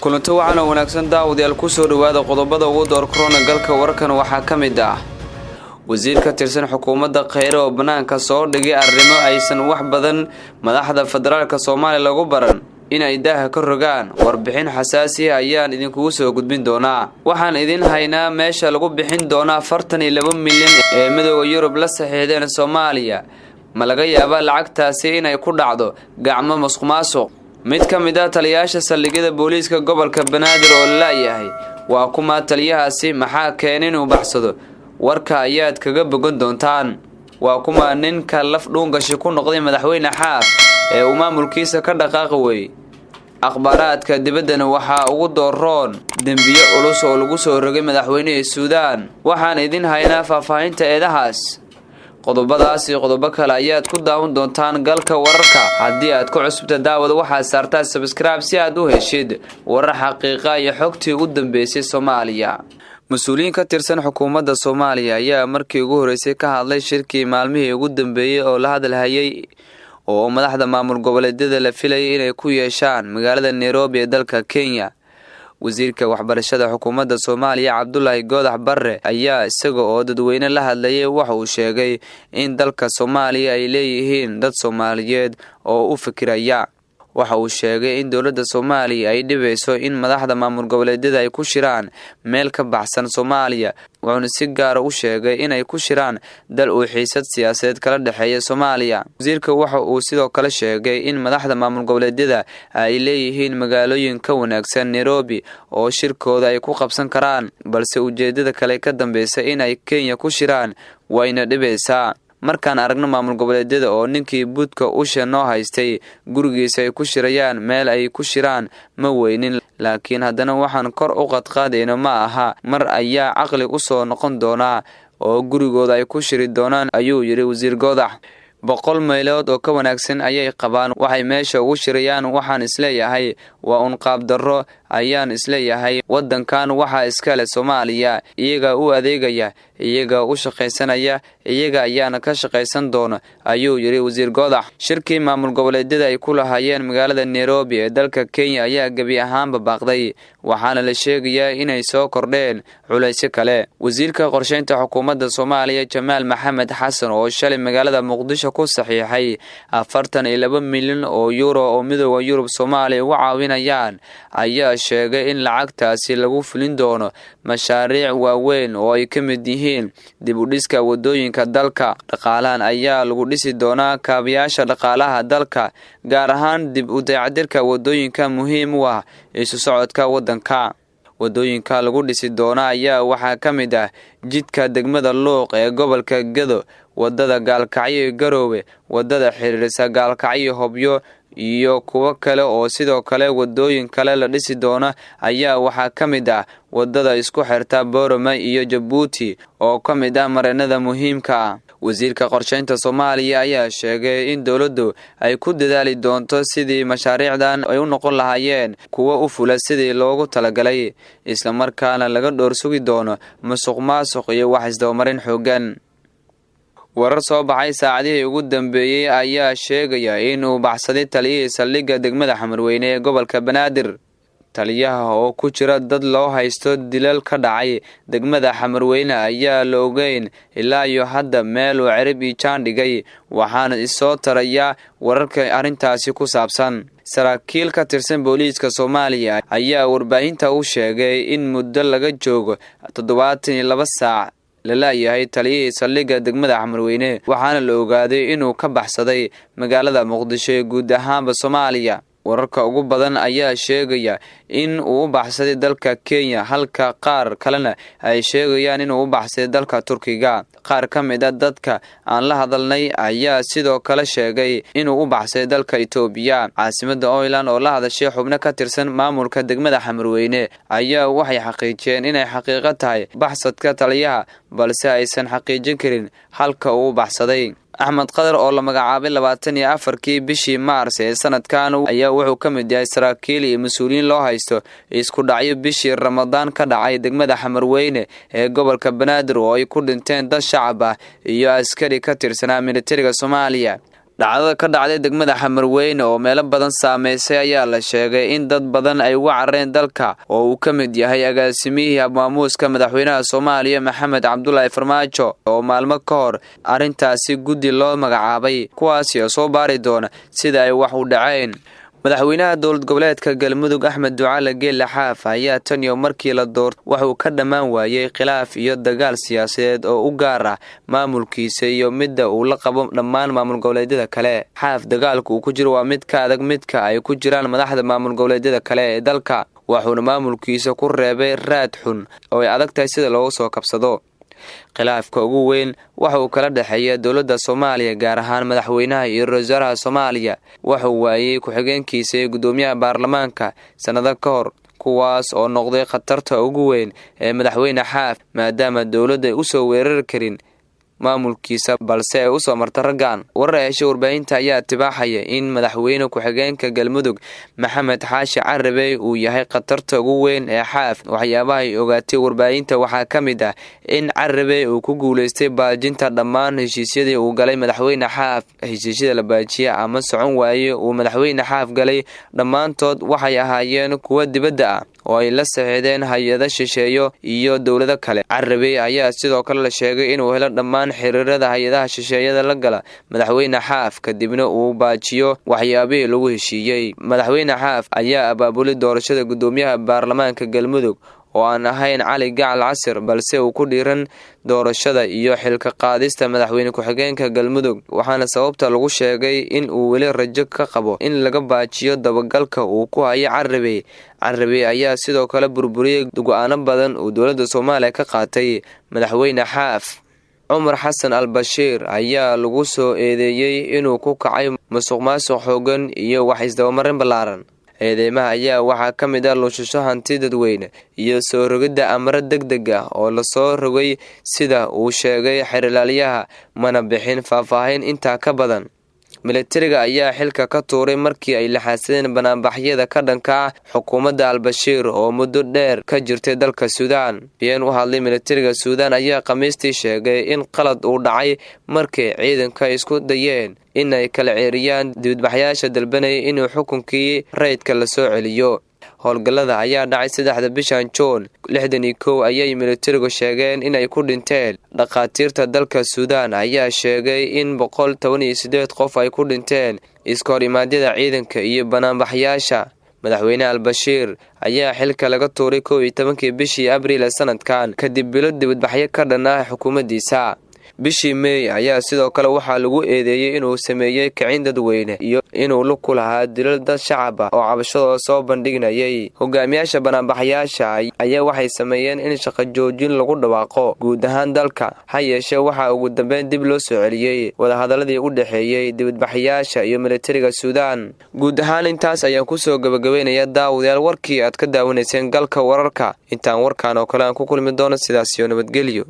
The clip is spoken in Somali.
Kulanto wacan oo wanaagsan, daawadayaal. Kusoo dhawaada qodobada ugu door korona galka warkan. Waxaa ka mid ah wasiir ka tirsan xukuumadda Kheyre oo banaanka soo dhigay arrimo aysan wax badan madaxda federaalka Soomaaliya lagu baran inay daaha ka rogaan. Warbixin xasaasi ah ayaan idinkugu soo gudbin doonaa. Waxaan idin haynaa meesha lagu bixin doona 42 milyan ee Midooda Yurub la saxiixdeen Soomaaliya. Ma laga yaabaa lacagtaasi inay ku dhacdo gacmo musuq maasuq? Mid ka mid ah taliyayaasha saldhigyada booliiska gobolka Banaadir oo laayahay, waa kuma taliyahaasi? Maxaa keen inuu baxsado? Warka ayaad kaga bogan doontaan. Waa kuma ninka laf dhuungashi ku noqday Madaxweyne Xaaf ee uu maamulkiisa ka dhaqaaqi weeyey? Akhbaaraadka dibaddana waxaa ugu dooroon dembiyo culus oo lagu soo rogay madaxweynihii Suudaan. Waxaan idin haynaa faahfaahinta eedahaas. Qodobadaas iyo qodobo kale ayaad ku daawan doontaan galka wararka. Haddii aad ku cusubta, daawada, waxaad saartaa subscribe si aad u heshid warar xaqiiqa iyo xogtii ugu dambeysay Soomaaliya. Mas-uuliyiin ka tirsan xukuumadda Soomaaliya ayaa markii ugu horreysay ka hadlay shirkii maalmihii ugu dambeeyey oo la hadalhayay oo madaxda maamul goboleedyada la filayay inay ku yeeshaan magaalada Nairobi ee dalka Kenya. Wasiirka waxbarashada xukuumadda Soomaaliya, Cabdulaahi Goodax Barre, ayaa isaga oo dadweyne la hadlayay waxa uu sheegay in dalka Soomaaliya ay leeyihiin dad Soomaaliyeed oo u fikiraya. Waxa uu sheegay in dowladda Soomaaliya ay dhibayso in madaxda maamul goboleedyada ay ku shiraan meel ka baxsan Soomaaliya, wuxuuna si gaara u sheegay inay ku shiraan dal uu xiisad siyaasadeed kala dhexeeya Soomaaliya. Wasiirka waxa uu sidoo kale sheegay in madaxda maamul goboleedyada ay leeyihiin magaalooyin ka wanaagsan Nairobi oo shirkooda ay ku qabsan karaan, balse ujeedada kale ka dambeysa inay Kenya ku shiraan wayna dhibaysaa. "Markaan aragno maamul goboleedyada oo ninkii budka usha noo haystay gurigiisa ay ku shirayaan, meel ay ku shiraan ma weynin, laakiin haddana waxaan kor u qadqaadayno ma aha. Mar ayaa caqli u soo noqon doonaa oo gurigooda ay ku shiri doonaan," ayuu yidhi Wasiir Goodax. "100 meelood oo ka wanaagsan ayay qabaan waxay meesha ugu shirayaan. Waxaan isleeyahay waa un qaabdarro ayaan isleeyahay. Waddankan waxaa iskale Soomaaliya, iyagaa u adeegaya, iyagaa u shaqaysanaya, iyaga ayaana ka shaqaysan doona," ayuu yidhi Wasiir Goodax. Shirkii maamul goboleedyada ay ku lahaayeen magaalada Nairobi ee dalka Kenya ayaa gebi ahaanba baaqday, waxaana la sheegayaa inay soo kordheen culaysyo kale. Wasiirka qorsheynta xukuumadda Soomaaliya, Jamaal Maxamed Xasan, oo shalay magaalada Muqdisho ku saxiixay 42 milyan oo yuuro oo Midooda Yurub Soomaaliya uga caawinayaan, ayaa sheegay in lacagtaasi lagu fulin doono mashaariic waaweyn oo ay ka mid yihiin dib u dhiska wadooyinka dalka. Dhaqaalahan ayaa lagu dhisi doonaa kaabayaasha dhaqaalaha dalka, gaar ahaan dib u dayactirka wadooyinka muhiim u ah isu socodka waddanka. Wadooyinka lagu dhisi doona ayaa waxaa ka mid ah jidka degmada Luuq ee gobolka Gedo, wadada Gaalkacyo Garoowe, wadada xiriirisa Gaalkacyo Hobyo iyo kuwo kale oo sidoo kale wadooyin kale la dhisi doona ayaa waxaa ka mid ah wadada isku xirta Boorama iyo Jabuuti oo ka mid ah marinada muhiimka ah. Wasiirka qorsheynta Soomaaliya ayaa sheegay in dowladdu ay ku dadaali doonto sidii mashaariicdan ay u noqon lahaayeen kuwo u fula sidii loogu talagalay, islamarkaana laga dhoor sugi doono musuq maasuq iyo wax isdabamarin xoogan. Warar soo baxay saacadihii ugu dambeeyey ayaa sheegaya inuu baxsaday taliyihii saldhigga degmada Xamarweyne ee gobolka Banaadir. Taliyaha oo ku jira dad loo haysto dilal ka dhacay degmada Xamarweyne ayaa la ogeyn ilaa iyo hadda meel uu cirib iyo jaan dhigay, waxaana isoo taraya wararka arrintaasi ku saabsan. Saraakiil ka tirsan booliiska Soomaaliya ayaa warbaahinta u sheegay in muddo laga joogo 72 saac la laayahay taliyihii saldhigga degmada Xamarweyne, waxaana la ogaaday inuu ka baxsaday magaalada Muqdisho ee guud ahaanba Soomaaliya. Wararka ugu badan ayaa sheegaya in uu u baxsaday dalka Kenya, halka qaar kalena ay sheegayaan inuu u baxsaday dalka Turkiga. Qaar ka mid a dadka aan la hadalnay ayaa sidoo kale sheegay inuu u baxsaday dalka Itoobiya. Caasimada Oiland oo la hadashay xubno ka tirsan maamulka degmada Xamarweyne ayaa waxay xaqiijiyeen inay xaqiiqo tahay baxsadka taliyaha, balse aysan xaqiijin karin halka uu u baxsaday. Axmed Qadar oo la magacaabay 24-kii bishii Maars ee sanadkan ayaa wuxuu ka mid yahay saraakiil iyo mas-uuliyiin loo haysto isku dhacyo bishii Ramadaan ka dhacay degmada Xamarweyne ee gobolka Banaadir oo ay ku dhinteen dad shacab ah iyo askari ka tirsanaa militariga Soomaaliya. Dhacdada ka dhacday degmada Xamarweyne oo meelo badan saameysay ayaa la sheegay in dad badan ay uga carareen dalka, oo uu ka mid yahay agaasimihii habmaamuuska madaxweynaha Soomaaliya Maxamed Cabdulaahi Farmaajo, oo maalmo ka hor arrintaasi guddi loo magacaabay, kuwaasi oo soo baari doona sida ay wax u dhaceen. Madaxweynaha dowlad goboleedka Galmudug Axmed Ducaale Geelle Xaaf ayaa tan iyo markii la doortay waxuu ka dhammaan waayey khilaaf iyo dagaal siyaasadeed oo u gaar ah maamulkiisa iyo midda uu la qabo dhammaan maamul goboleedyada kale. Xaaf dagaalka uu ku jiro waa mid ka adag midka ay ku jiraan madaxda maamul goboleedyada kale ee dalka, waxuuna maamulkiisa ku reebay raad xun oo ay adag tahay sida loogu soo kabsado. Khilaafka ugu weyn waxa uu kala dhexeeya dowladda Soomaaliya, gaar ahaan madaxweynaha iyo ra-iisul wasaaraha Soomaaliya. Wuxuu waayey ku-xigeenkiisa ee guddoomiyaha baarlamaanka sannado ka hor, kuwaas oo noqday khatarta ugu weyn ee madaxweyne Xaaf, maadaama dowladda ay usoo weerari karin maamulkiisa balse ay usoo marta raggan. Warar ay heshay warbaahinta ayaa tibaaxaya in madaxweyne ku-xigeenka Galmudug Maxamed Xaashi Carabey uu yahay khatarta ugu weyn ee Xaaf. Waxyaabaha ay ogaatay warbaahinta waxaa ka mid ah in Carabey uu ku guuleystay baajinta dhammaan heshiisyadii uu galay madaxweyne Xaaf. Heshiisyada la baajiya ama socon waaye uu madaxweyne Xaaf galay dhammaantood waxay ahaayeen kuwa dibadda ah oo ay la saxiixdeen hay-ada shisheeyo iyo dowlado kale. Carabey ayaa sidoo kale la sheegay inuu helo dhammaan xiriirada hay-adaha shisheeyada la gala madaxweyne Xaaf, kadibna uu baajiyo waxyaabihii lagu heshiiyey. Madaxweyne Xaaf ayaa abaabulay doorashada guddoomiyaha baarlamaanka Galmudug oo aan ahayn Cali Gacal Casir, balse uu ku dhiiran doorashada iyo xilka qaadista madaxweyne ku-xigeenka Galmudug, waxaana sababta lagu sheegay in uu weli rajo ka qabo in laga baajiyo dabagalka uu ku hayo Carabey. Carabey ayaa sidoo kale burburiyey go-aano badan uu dowladda Soomaaliya ka qaatay madaxweyne Xaaf. Cumar Xasan al Bashiir ayaa lagu soo eedeeyey inuu ku kacay musuqmaasuq xoogan iyo wax isdabamarin ballaaran. Eedeymaha ayaa waxaa ka mid ah luushasho hanti dadweyne iyo soo rogidda amro deg deg ah oo lasoo rogay, sida uu sheegay xerilaalyaha, mana bixin faahfaahin intaa ka badan. Militariga ayaa xilka ka tuuray markii ay laxaasadeen banaanbaxyada ka dhanka ah xukuumadda Albashiir oo muddo dheer ka jirtay dalka Suudaan. Biyeen u hadlay militariga Suudaan ayaa Khamiistii sheegay in qalad uu dhacay markii ciidanka isku dayeen inay kala ceeriyaan dibadbaxyaasha dalbanayay inuu xukunkii rayidka lasoo celiyo. Howlgallada ayaa dhacay 3da bishan Juun. 61 ayay militarigu sheegeen inay ku dhinteen. Dhakhaatiirta dalka Suudaan ayaa sheegay in 118 qof ay ku dhinteen iska hor imaadyada ciidanka iyo banaanbaxyaasha. Madaxweyne Albashiir ayaa xilka laga tuuray 11kii bishii Abriil sanadkan, kadib bilo dibadbaxyo ka dhan ah xukuumaddiisa. Bishii Meey ayaa sidoo kale waxaa lagu eedeeyey inuu sameeyey kicin dadweyne iyo inuu lug ku lahaa dilal dad shacab ah oo cabashadooda soo bandhignayay. Hogaamiyaasha banaanbaxyaasha ayaa waxay sameeyeen in shaqo joojin lagu dhawaaqo guud ahaan dalka, ha yeeshee waxaa ugu dambeyn dib loo soo celiyey wadahadaladii u dhexeeyey dibadbaxyaasha iyo militariga Suudaan. Guud ahaan intaas ayaan kusoo gabagabeynaya daawadayaal warkii aad ka daawanayseen Galka Wararka. Intaan warkan oo kale aan ku kulmi doono, sidaas iyo nabadgelyo.